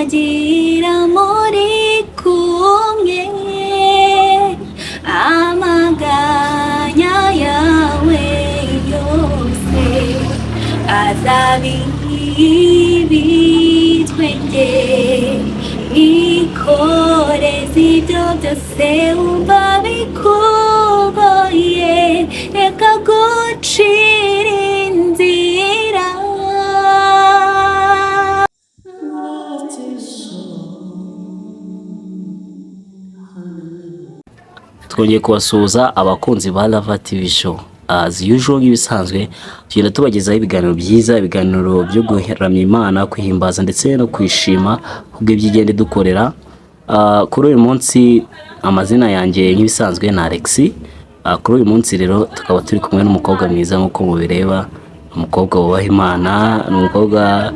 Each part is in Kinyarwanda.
Azagira muri kumwe, amaganya yawe yose azaba ibitwenge. Ikoreze ibyo byose wumva bikugoye, reka gucira inzira. Twongeye kubasuhuza, abakunzi ba Lava TV Show. As usual, nk'ibisanzwe, tugenda tubagezaho ibiganiro byiza, ibiganiro byo guramya Imana, kwihimbaza ndetse no kwishima kubw'ibyo igenda idukorera. Kuri uyu munsi, amazina yanjye nk'ibisanzwe ni Alexi. Kuri uyu munsi rero tukaba turi kumwe n'umukobwa mwiza nk'uko mubireba, umukobwa wubaha Imana, ni umukobwa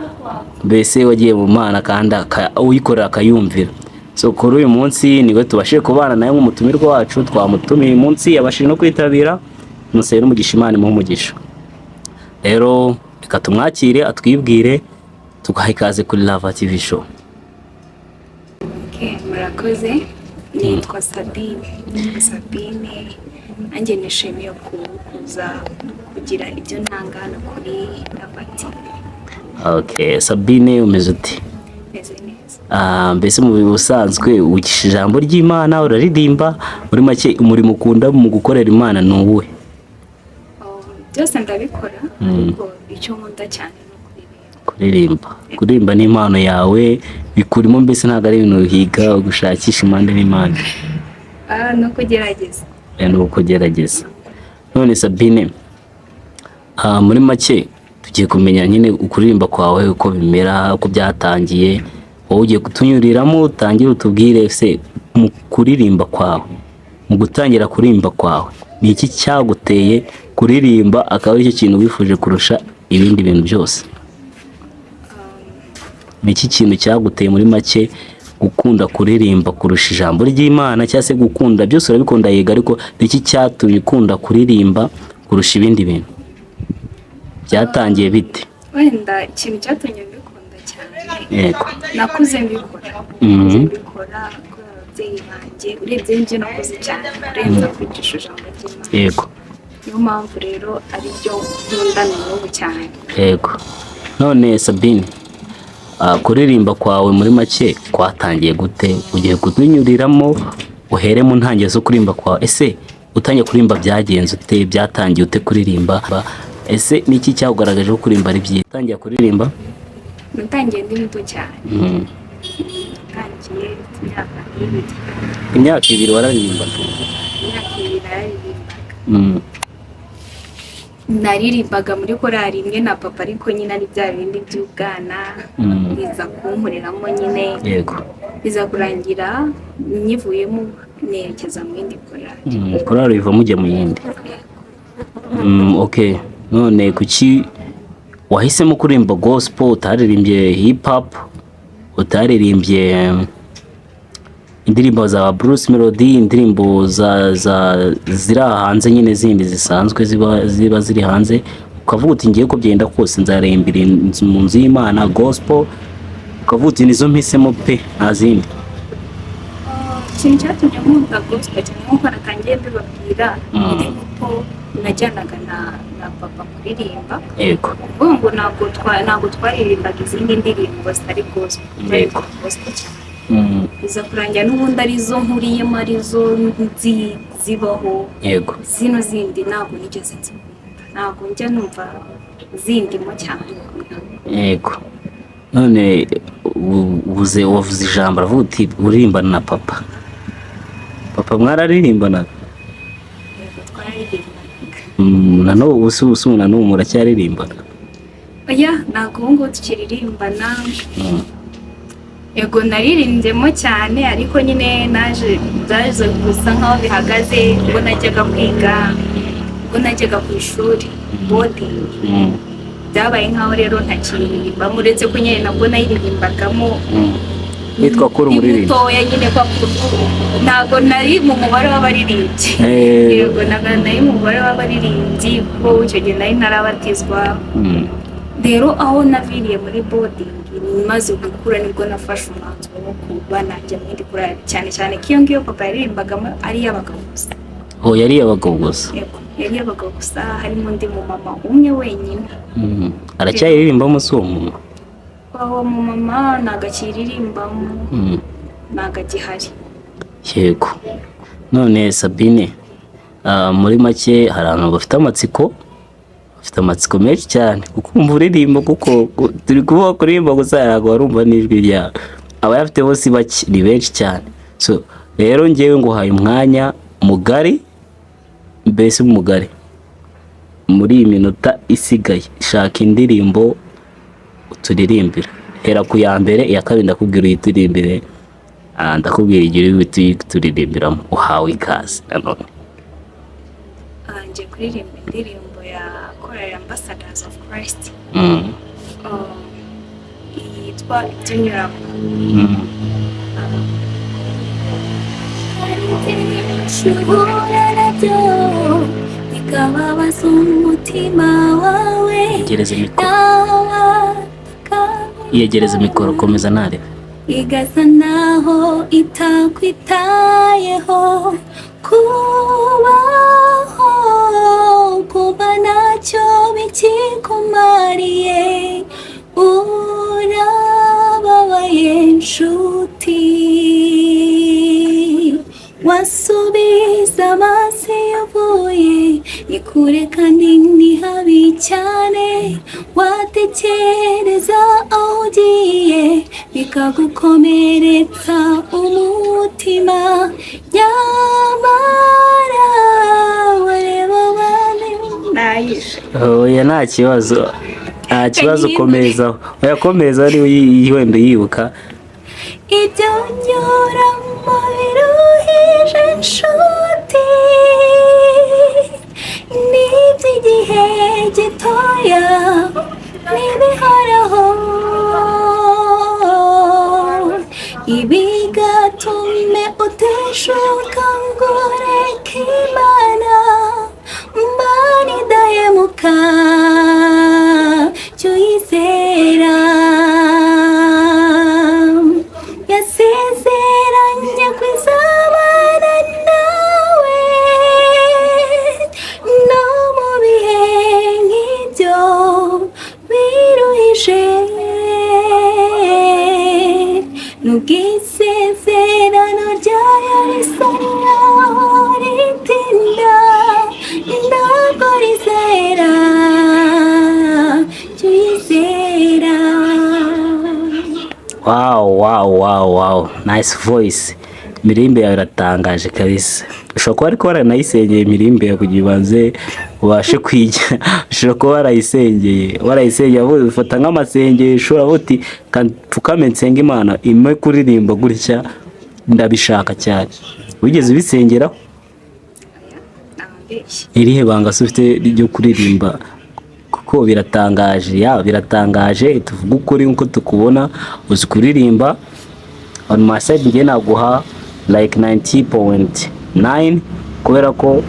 mbese wagiye mu Mana kandi uyikorera akayumvira. So kuri uyu munsi niwe tubashije kubana nawe nk'umutumirwa wacu. Twamutumiye uyu munsi, yabashije no kwitabira. Musabire n'umugisha, Imana imuhe umugisha. Rero reka tumwakire, atwibwire, tugaha ikaze kuri Lava TV Show. Okay, murakoze. Nitwa Sabine. Nitwa Sabine, nanjye nishimiye kuza kugira ibyo ntanga hano kuri Lava TV. Okay, Sabine, umeze ute? Meze neza. Mbese mu busanzwe wigisha ijambo ry'Imana, uraririmba, muri make umurimo ukunda mu gukorera Imana ni uwuhe? Oh, byose ndabikora, ariko icyo nkunda cyane ni ukuririmba. Kuririmba. Kuririmba ni impano yawe, bikurimo mbese, ntabwo ari ibintu uhiga, gushakisha impande n'impande? No kugerageza. Ni ukugerageza. None Sabine, muri make tugiye kumenya nyine ukuririmba kwawe uko bimera, uko byatangiye. Wowe ugiye kutunyuriramo, utangire utubwire se mu kuririmba kwawe, mu gutangira kuririmba kwawe, ni iki cyaguteye kuririmba akaba aricyo kintu wifuje kurusha ibindi bintu byose? Ni iki kintu cyaguteye muri make gukunda kuririmba kurusha ijambo ry'Imana, cyangwa se gukunda byose urabikunda yego, ariko ni iki cyatumye ukunda kuririmba kurusha ibindi bintu? Byatangiye bite? Wenda ikintu cyatumye mbikunda cyane, nakuze mbikora. Nakuze mbikora kubera ababyeyi banjye. Urebye n'ibyo nakuze cyane kurenza kwigisha ijambo ry'Imana. Niyo mpamvu rero ari byo nkunda na n'ubu cyane. Yego. None Sabine, kuririmba kwawe muri make kwatangiye gute? Ugiye kutunyuriramo, uhere mu ntangiriro zo kuririmba kwawe. Ese utangiye kuririmba byagenze ute? Byatangiye ute kuririmba? Ese ni iki cyakugaragaje ko kuririmba ari byiza? Utangiye kuririmba? Natangiye ndi muto cyane. Natangiye mfite imyaka 2. Imyaka 2 wararirimba? Imyaka 2 nararirimbaga. Naririmbaga muri korali imwe na papa, ariko nyine ari bya bindi by'ubwana, biza kunkoreramo nyine, biza kurangira nyivuyemo nerekeza mu yindi korali. Korali iva mujya mu yindi. Okay. None kuki wahisemo kuririmba gospel, utaririmbye hip hop, utaririmbye indirimbo za Bruce Melody, indirimbo za ziri aha hanze nyine zindi zisanzwe ziba ziri hanze, ukavuga uti ngiye ko byenda kose nzaririmbira mu nzu y'Imana gospel, ukavuga uti nizo mpisemo pe, nta zindi? Ikintu cyatumye nkunda gospel cyane, nk'uko natangiye mbibabwira, nkiri muto najyanaga na papa kuririmba. Ukuvuga ngo ntabwo twaririmbaga izindi ndirimbo zitari gospel, twaririmbaga gospel cyane. Biza kurangira n'ubundi arizo nkuriyemo, arizo nzi zibaho. Zino zindi ntabwo nigeze nzikunda, ntabwo njya numva zindimo cyane. Yego. None ubuze wavuze ijambo, aravuga uti uririmbana na papa. Papa mwararirimbanaga? Yego, twararirimbanaga. Na n'ubu se na n'ubu muracyaririmbana? Oya, ntabwo ubu ngubu tukiririmbana. Yego, naririmbyemo cyane, ariko nyine naje byaje gusa nkaho bihagaze ubwo najyaga kwiga, ubwo najyaga ku ishuri boarding. Byabaye nkaho rero ntakiririmbamo, uretse ko nyine nabwo nayiririmbagamo. Witwa kuri Ndi umuririmbyi? mutoya nyine, kwa ntabwo nari mu mubare w'abaririmbyi. Yego, ntabwo nari mu mubare w'abaririmbyi kuko icyo gihe nari ntarabatizwa. Rero aho naviriye muri boarding Maze gukura nibwo nafashe umwanzuro wo kuba najya mu yindi korali, cyane cyane ko iyo ngiyo papa yaririmbagamo ari iy'abagabo gusa. Oh, yari iy'abagabo gusa? Yego, yari iy'abagabo gusa, harimo undi mumama umwe wenyine. Aracyayiririmbamo si uwo muntu? Uwo mumama ntabwo akiririmbamo. Ntabwo agihari. Yego. None Sabine, muri make hari abantu bafite amatsiko menshi cyane kuko umva uririmba, kuko turi kuvuga kuririmba gusa, ntabwo warumva n'ijwi ryawe. Abayafite bose bake, ni benshi cyane. So rero ngewe nguhaye umwanya mugari, mbese mugari. Muri iyi minota isigaye, shaka indirimbo uturirimbira. Hera ku ya mbere, iya kabiri ndakubwira uyiturimbire. Ndakubwira igihe uri buturirimbiramo. Uhawe ikaze nanone. Ngiye kuririmba indirimbo ya Korali Ambassadors of Christ, yitwa Ibyo Unyuramo. Hari byinshi uhura nabyo bikababaza umutima wawe. Yegereza mikoro. Nawe. Yegereza mikoro, komeza narebe. Igasa naho itakwitayeho, kubaho kuba ntacyo bikikumariye, urababaye nshuti, wasubiza amaso iyo uvuye, ni kure kandi ni habi cyane, watekereza aho ugiye bikagukomeretsa umutima, nyamara wareba abandi. Nayishe. Oya, nta kibazo, nta kibazo. Kanyine. Komezaho, oya, komezaho niba wenda uyibuka. Ibyo nyuramo biruhije nshuti, ni iby'igihe gitoya, ntibihoraho, ibigatume uteshuka ngo ureke Imana. Mbana idahemuka, jya uyizera, yasezeranye kwizabana nawe no mu bihe nk'ibyo biruhije. Nubwo isezerano ryayo risa nkaho ritinda, ntabwo rizera, jya uyizera. Wow, nice voice! Imirimbe yawe iratangaje kabisa. Ushobora kuba ariko waranayisengeye imirimbe yawe kugira ubanze ubashe kwijya. Ushobora kuba warayisengeye, ahubwo ufata nk'amasengesho, uravuga uti: "Pfukame nsenge Imana impe kuririmba gutya, ndabishaka cyane." Wigeze ubisengeraho? Ntabambeshye. Irihe banga se ufite ryo kuririmba? Kuko biratangaje, ya, biratangaje. Tuvuge ukuri, nkuko tukubona uzi kuririmba. On my side, njye naguha like 90.9 kubera ko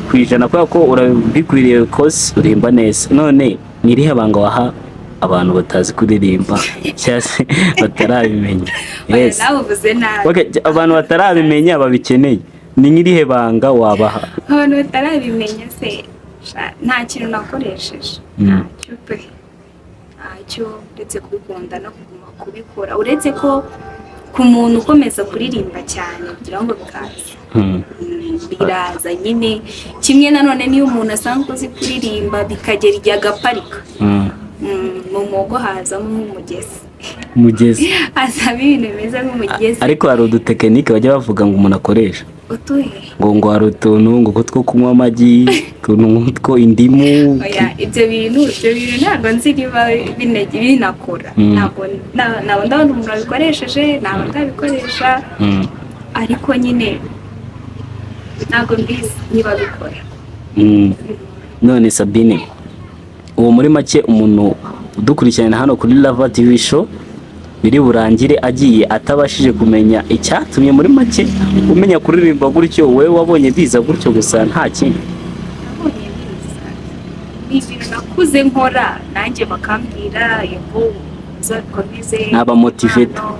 ku ijana, kubera ko urabikwiriye, 'cause uririmba neza. None ni irihe banga waha abantu batazi kuririmba cyangwa se batarabimenya? Oya, Yes. nawe uvuze nabi. Okay, abantu batarabimenya babikeneye, ni nk'irihe banga wabaha? Abantu batarabimenya se, sha, nta kintu nakoresheje. Ntacyo pe, ntacyo, uretse kubikunda no kuguma kubikora, uretse ko ku muntu ukomeza kuririmba cyane kugira ngo bikaza. Biraza nyine. Kimwe nanone niyo umuntu asanzwe uzi kuririmba, bikagera igihe agaparika, mu muhogo hazamo nk'umugezi. Umugezi. Hazamo ibintu bimeze nk'umugezi. Ariko hari udutekinike bajya bavuga ngo umuntu akoresha. Utuhe? Ngo hari utuntu ngo two kunywa amagi, utuntu nk'utwo, indimu. Oya, ibyo bintu ntabwo nzi niba binakora. Ntabwo ntabwo ndabona umuntu wabikoresheje, ntabwo ndabikoresha. Ariko nyine ntabwo mbizi niba bikora. None Sabine, uwo muri make umuntu udukurikirana hano kuri Lava TV Show, biri burangire agiye atabashije kumenya icyatumye muri make umenya kuririmba gutyo, wowe wabonye biza gutyo gusa, nta kindi? Nabonye biza, ni ibintu nakuze nkora, nanjye bakambwira yego. Uzabikomeze. Ni abamotivator. Impano,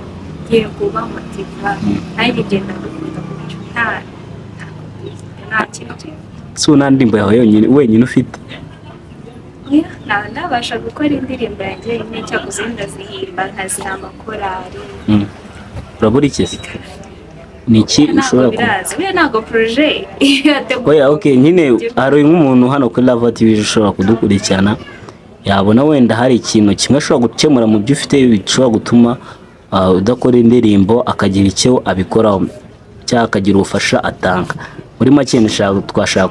yego, bamotiva. Nanjye ngenda mbikunda gutyo, nta kintu kintu. Si nta ndirimbo yawe yonyine wenyine ufite? Oya, nabasha gukora indirimbo yanjye imwe, cyakoze ndazihimba nkaziha amakorari. Urabura iki se? Ni iki Ntabwo ushobora kuba biraza buriya, ntabwo projet yateguwe. Oya, okay, nyine hari nk'umuntu hano kuri Lava TV ushobora kudukurikirana, yabona wenda hari ikintu kimwe ashobora gukemura mu byo ufite bishobora gutuma udakora indirimbo, akagira icyo abikoraho cyangwa akagira ubufasha atanga. Muri make twashaka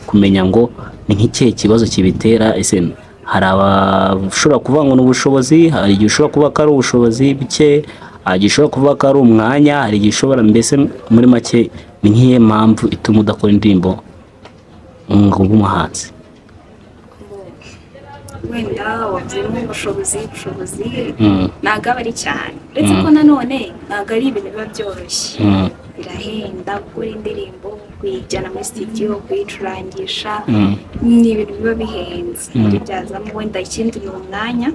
kumenya ngo ni nk'ikihe kibazo kibitera. Ese hari abashobora kuvuga ngo ni ubushobozi, hari igihe ushobora kuvuga ko ari ubushobozi buke, hari igihe ushobora kuvuga ko ari umwanya, hari igihe ushobora, mbese muri make ni nk'iyo mpamvu ituma udakora indirimbo ngo ube umuhanzi? Wenda wabyemo ubushobozi ntabwo aba ari cyane, uretse ko nanone ntabwo ari ibintu biba byoroshye. Birahenda gukora indirimbo, kuyijyana muri studio, kuyicurangisha. Ni ibintu biba bihenze kubibyazamo. Wenda ikindi ni umwanya.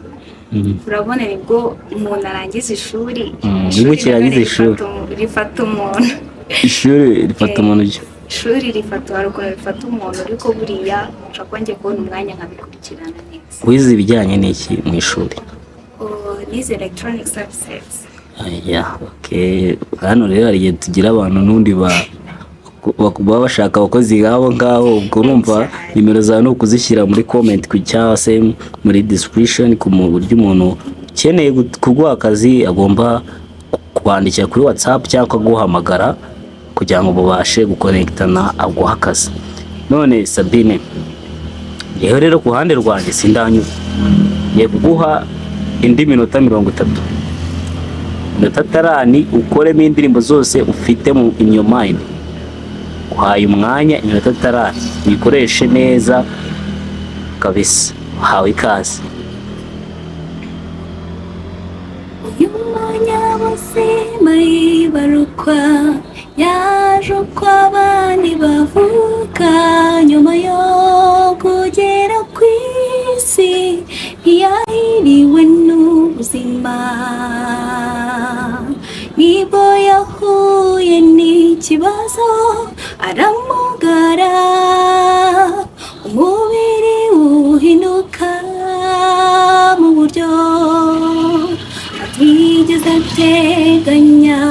Urabona nibwo umuntu arangiza ishuri. Ishuri Nibwo ukirangiza nanone ishuri. Rifata umuntu. Ishuri rifata umuntu ryo. Ishuri rifata, hari ukuntu rifata umuntu, ariko buriya nshobora kuba ngiye kubona umwanya nkabikurikirana neza. Wize ibijyanye n'iki mu ishuri? Oh, nize electronic services. Aya, okay. Hano rero hari igihe tugira abantu n'undi baba bashaka abakozi nk'abo ngabo. Ubwo urumva nimero zawe ni ukuzishyira muri comment cyangwa se muri description, ku buryo umuntu ukeneye kuguha akazi agomba kwandikira kuri WhatsApp cyangwa akaguhamagara kugira ngo mubashe gukonekitana, aguha akazi. None Sabine, yewe rero ku ruhande rwanjye sindanyurwa, ngiye kuguha indi minota 30, minota tarani, ukoremo indirimbo zose ufite mu in your mind. Uhaye umwanya iminota tarani, uyikoreshe neza kabisa. Uhawe ikaze. Uyu munyabuzima yibarukwa yaje uko abandi bavuka, nyuma yo kugera ku isi ntiyahiriwe n'ubuzima, nibwo yahuye n'ikibazo aramugara, umubiri uhinduka mu buryo atigeze ateganya.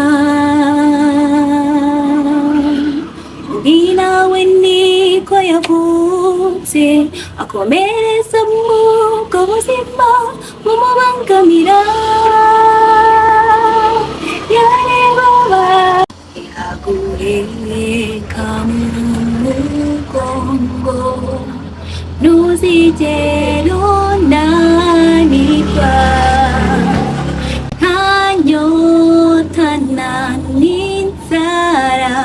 Undi nawe niko yavutse, akomereza mu ubwo buzima bumubangamira, yareba aguheka mu mugongo, ntuzigera unanirwa, nta nyota nta n'inzara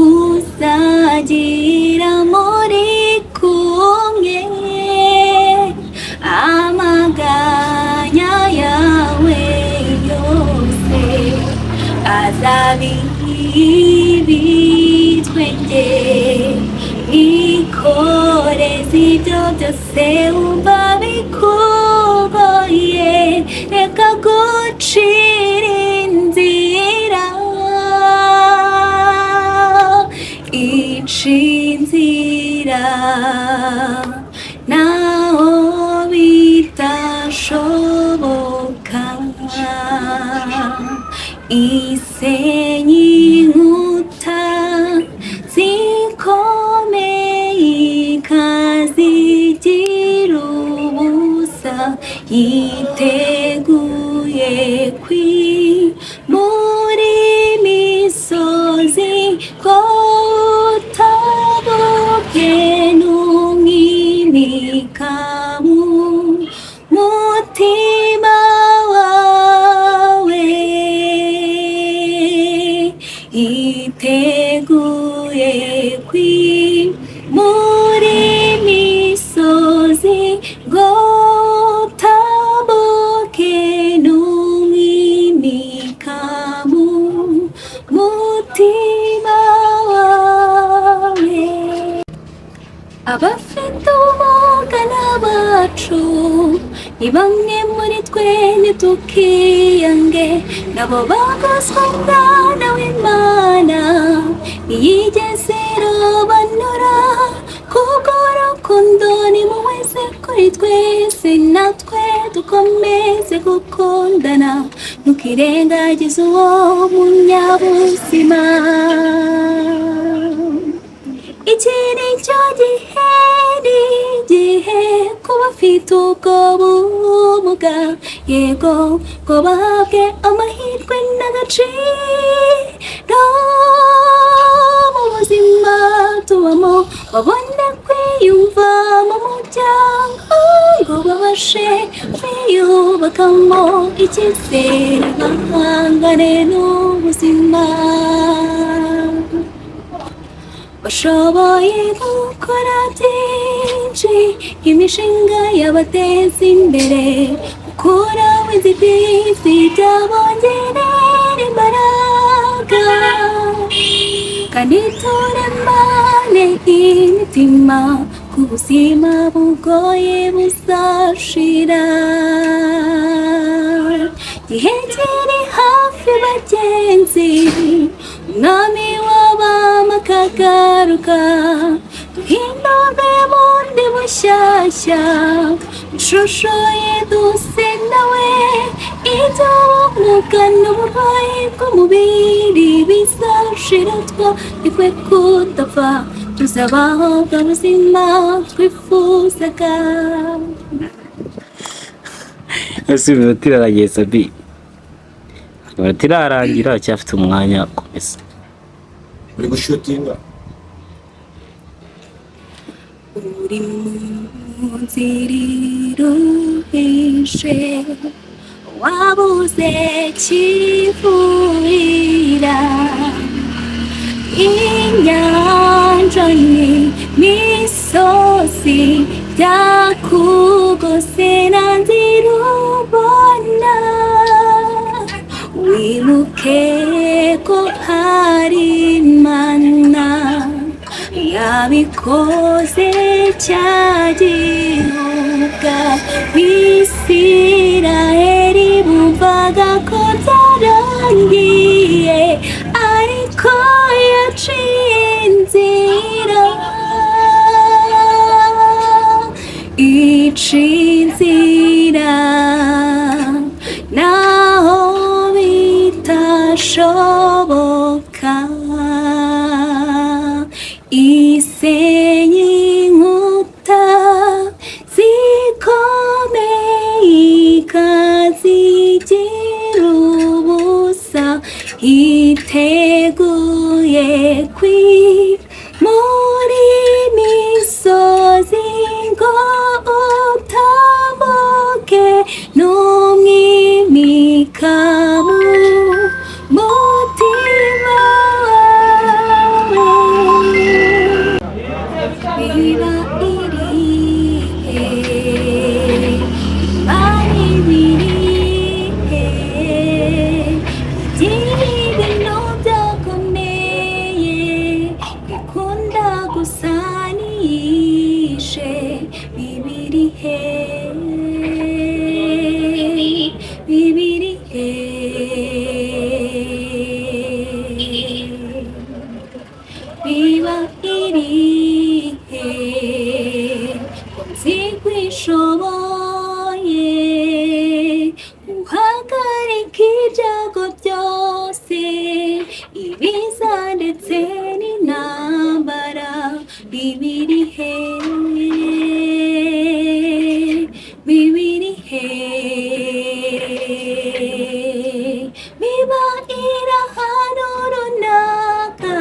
uzagira muri kumwe, amaganya yawe yose azaba ibitwenge, ikoreze ibyo byose wumva bikugoye, reka gucira inzira, ica inzira naho bitashoboka, isenya inkuta zikomeye ikazigira ubusa, yiteguye kwimura imisozi ko utabuke n'umwimika mu mutima wawe, yiteguye kwimura imisozi ngo utambuke n'umwimika mu mutima wawe. Abafite ubumuga n'abacu Ni bamwe muri twe, ntitukiyange, nabo bagoswe umwana w'Imana. Ntiyigeze irobanura kubwo rukundo, nimuweze kuri twese, natwe dukomeze gukundana. Ntukirengagize uwo munyabuzima. Iki ni cyo gihe, ni igihe ku bafite ubwo bumuga, yego, ngo bahabwe amahirwe n'agaciro mu buzima tubamo, babone kwiyumva mu muryango, ngo babashe kwiyubakamo icyizere, bahangane n'ubuzima. Bashoboye gukora byinshi, imishinga yabateza imbere, gukuraho inzitizi byabongerera imbaraga, kandi turemane imitima ku buzima bugoye buzashira. Gihe kiri hafi bagenzi, umwami w'abami akagaruka, duhindurwe bundi bushyashya, ishusho ye duse nawe. Iby'ubumuga n'uburwayi bw'umubiri bizashira, twitwe kudapfa, tuzabaho bwa buzima twifuzaga. Ese iminota irarangiye, Sabi? Iminota irarangira, cyafite umwanya, komeza. Uri gushutinga. Uri mu nzira iruhije, wabuze kivurira, inyanja n'imisozi byakugose, nta nzira ubona, wibuke ko hari Imana yabikoze cya gihuga Bisiraheli bumvaga ko byarangiye, ariko yaciye inzira, ica inzira naho bitashoboka, isenya inkuta zikomeye, ikazigira ubusa, iteguye kwi muri misozi ngo utambuke n'umwimika mu mutima wawe. Biba irihe, Imana ibirihe, igira ibintu byakomeye, ikunda gusa niyishe. Bibirihe, bibirihe, biba irihe, ko nzi ko ishoboye guhagarika ibyago byose, ibiza ndetse n'intambara. Bibirihe, bibirihe, biba iri ahantu runaka,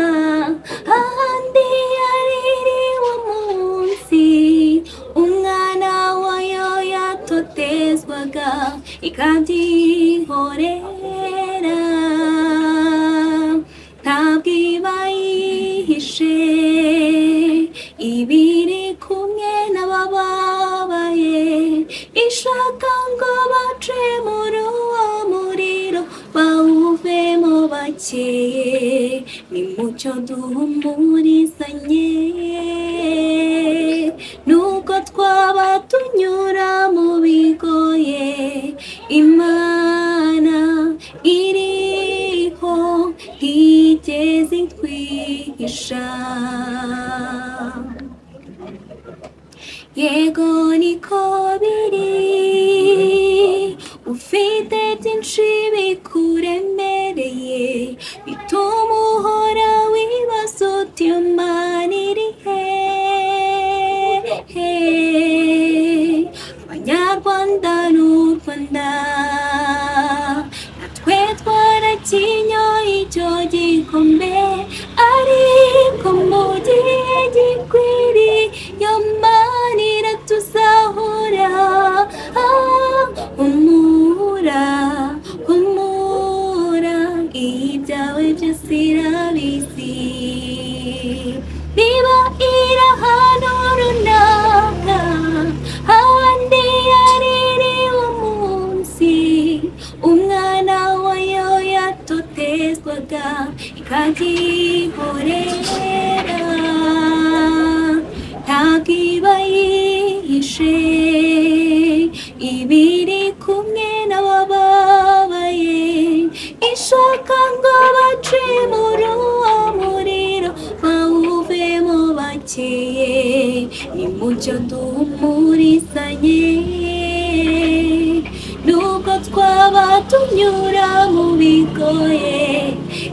ahandi yaririwe umunsi umwana wayo yatotezwaga, ikabyihorera. Ntabwo iba yihishe, ibiri kumwe n'abababaye, ishaka ngo bace muri uwo muriro, bawuvemo bakeye. Nimucyo duhumurizanye, nubwo twaba tunyura mu bigoye. Yego, niko biri. Ufite byinshi bikuremereye, bituma uhora wibaza uti: "Imana iri hehe?" Abanyarwanda n'u Rwanda, natwe twarakinyoye icyo gikombe, ariko mu gihe gikwiriye Imana iratuzahura. Ah, humura, humura, ibyawe byose irabizi. Niba iri ahantu runaka, handi yaririwe umunsi umwana wayo yatotezwaga, ikakihorera, ntabwo iba yihishe, ibiri kumwe n'abababaye, ishaka ngo bace muri uwo muriro, bawuvemo bakeye. Nimucyo duhumurizanye, nubwo twaba tunyura mu bigoye,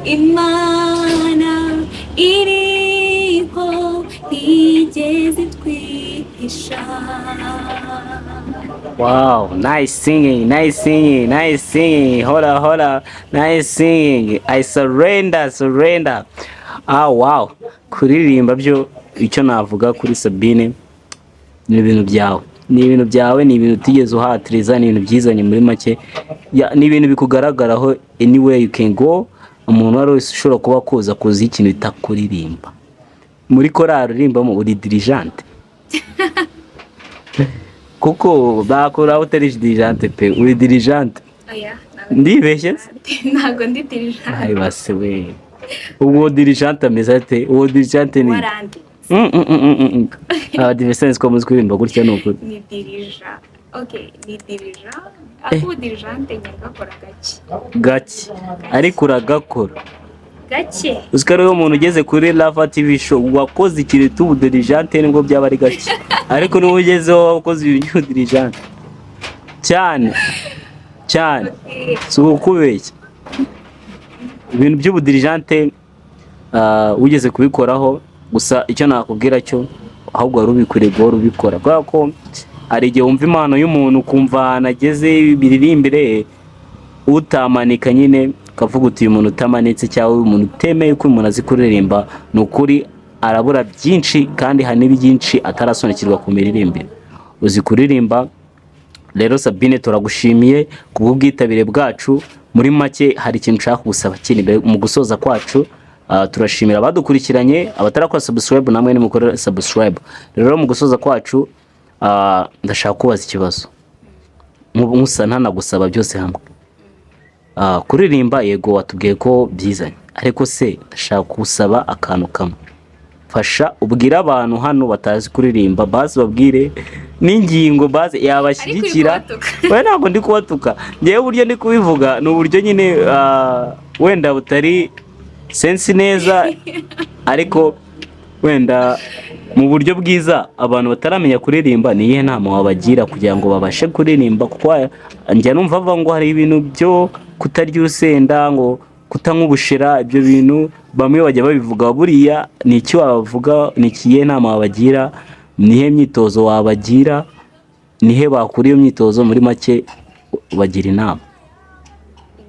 Imana iriho, ntigeze itwihisha. Wow, nice singing, nice singing, nice singing. Hola, hola, nice singing. I surrender, surrender. Ah, wow. Kuririmba byo, icyo navuga kuri Sabine, ni ibintu byawe. Ni ibintu byawe, ni ibintu utigeze uhatiriza, ni ibintu byizanye muri make. Ya, ni ibintu bikugaragaraho anywhere you can go. Umuntu uwo ari wese ushobora kuba kuza kuzi ikintu bita kuririmba. Muri korali uririmbamo, uri dirigente? Kuko bakora utari dirigente pe, uri dirigente. Oya. Ndibeshye se? Ntabwo ndi dirigente. Ay, base we, ubwo dirigente ameze ate? Uwo dirigente ni Waranditse. Abadivesensi ko muzi kuririmba gutya, ni ukuri? Ni dirigeant, okay, ni dirigeant, ariko ubu dirigente ngakora gake. Gake, ariko uragakora. Gake. Uzi ko ariwe muntu ugeze kuri Lava TV Show wakoze ikintu tubudirigente, nibwo byaba ari gake, ariko niba ugezeho wakoze ibintu by'ubudirigente cyane cyane, si ukubeshya. Ibintu by'ubudirigente wigeze kubikoraho. Gusa icyo nakubwira cyo, ahubwo wari ubikwiriye guhora ubikora, kubera ko hari igihe wumva impano y'umuntu, ukumva ahantu ageze biririmbire utamanika nyine, ukavuga uti: "Uyu muntu utamanitse cyangwa uyu muntu utemeye ko uyu muntu azi kuririmba, ni ukuri arabura byinshi", kandi hari n'ibyinshi atarasobanukirwa ku miririmbire. Uzi kuririmba rero. Sabine, turagushimiye ku bw'ubwitabire bwacu. Muri make, hari ikintu nshaka kugusaba kindi mbere mu gusoza kwacu. Turashimira abadukurikiranye, abatarakora subscribe namwe nimukore subscribe. Rero mu gusoza kwacu, ndashaka kubaza ikibazo nkusa ntanagusaba byose hamwe. Kuririmba yego, watubwiye ko byizanye, ariko se ndashaka gusaba akantu kamwe. Fasha ubwire abantu hano batazi kuririmba, basi babwire n'ingingo basi yabashyigikira. Ariko uri kubatuka. We, ntabwo ndi kubatuka. Ngewe uburyo ndi kubivuga ni uburyo nyine wenda butari sensi neza, ariko wenda mu buryo bwiza. Abantu bataramenya kuririmba, ni iyihe nama wabagira kugira ngo babashe kuririmba? Kuko njya numva bavuga ngo hari ibintu byo kutarya urusenda, ngo kutanywa ubushera. Ibyo bintu bamwe bajya babivuga. Buriya ni iki wabavuga? Ni ikihe nama wabagira? Nihe myitozo wabagira? Nihe bakura iyo myitozo? Muri make, bagira inama.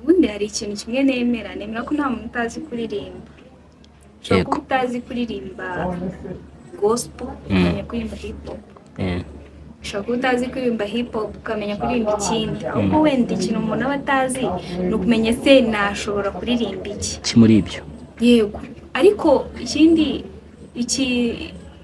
Ubundi hari ikintu kimwe nemera, nemera ko nta muntu utazi kuririmba. Ushobora kuba utazi kuririmba gospel, ukamenya kuririmba hip hop. Ushobora kuba utazi kuririmba hip hop, ukamenya kuririmba ikindi. Ahubwo wenda ikintu umuntu aba atazi ni ukumenya se nashobora kuririmba iki. Ki muri ibyo. Yego, ariko ikindi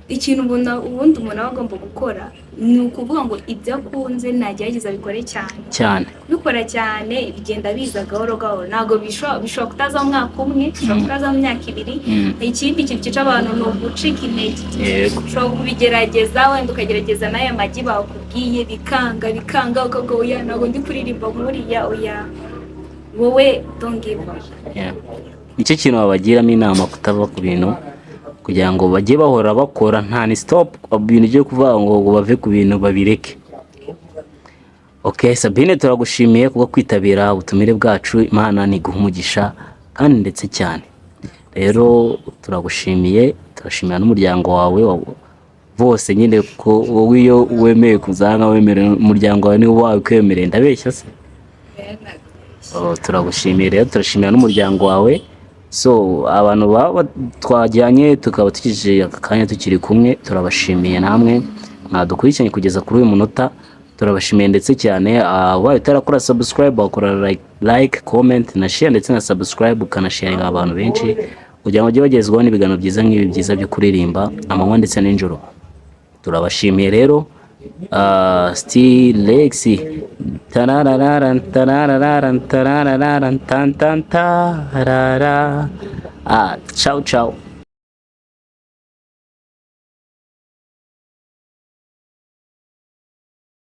ikintu ubona ubundi umuntu aba agomba gukora ni ukuvuga ngo ibyo akunze nagerageza abikore cyane. Cyane. Kubikora cyane bigenda biza gahoro gahoro. Ntabwo bishobora kutaza mu mwaka umwe, bishobora kutaza mu myaka 2. Ikindi kintu cyica abantu ni ugucika intege. Ushobora kubigerageza, wenda ukagerageza n'aya magi bakubwiye, bikanga, bikanga, ukavuga: "Oya, ntabwo ndi kuririmba nk'uriya." Oya, wowe don't give up. Yeah. Nicyo kintu wabagiramo inama, kutava ku bintu. kugira ngo bajye bahora bakora nta ni stop, ibintu byo kuvuga ngo bave ku bintu babireke. Okay, Sabine, turagushimiye kubwo kwitabira ubutumire bwacu. Imana niguha umugisha kandi ndetse cyane. Rero turagushimiye, turashimira n'umuryango wawe bose nyine, ko wowe iyo wemeye kuza wemerewe, umuryango wawe niwo wabikwemereye. Ndabeshya se? Oh, turagushimiye rero, turashimira n'umuryango wawe. So abantu baba twajyanye, tukaba tugejeje aka kanya tukiri kumwe, turabashimiye. Namwe mwadukurikiranye kugeza kuri uyu munota, turabashimiye ndetse cyane. Ubaye utarakora subscribe, wakora like, comment na share ndetse na subscribe, ukanasharinga abantu benshi kugira ngo ujye bagezwaho n'ibiganiro byiza nk'ibi byiza byo kuririmba amanywa ndetse n'ijoro. Turabashimiye rero. Stilex tararararan tararararan tararararan tan tan tarara. Ciao ciao.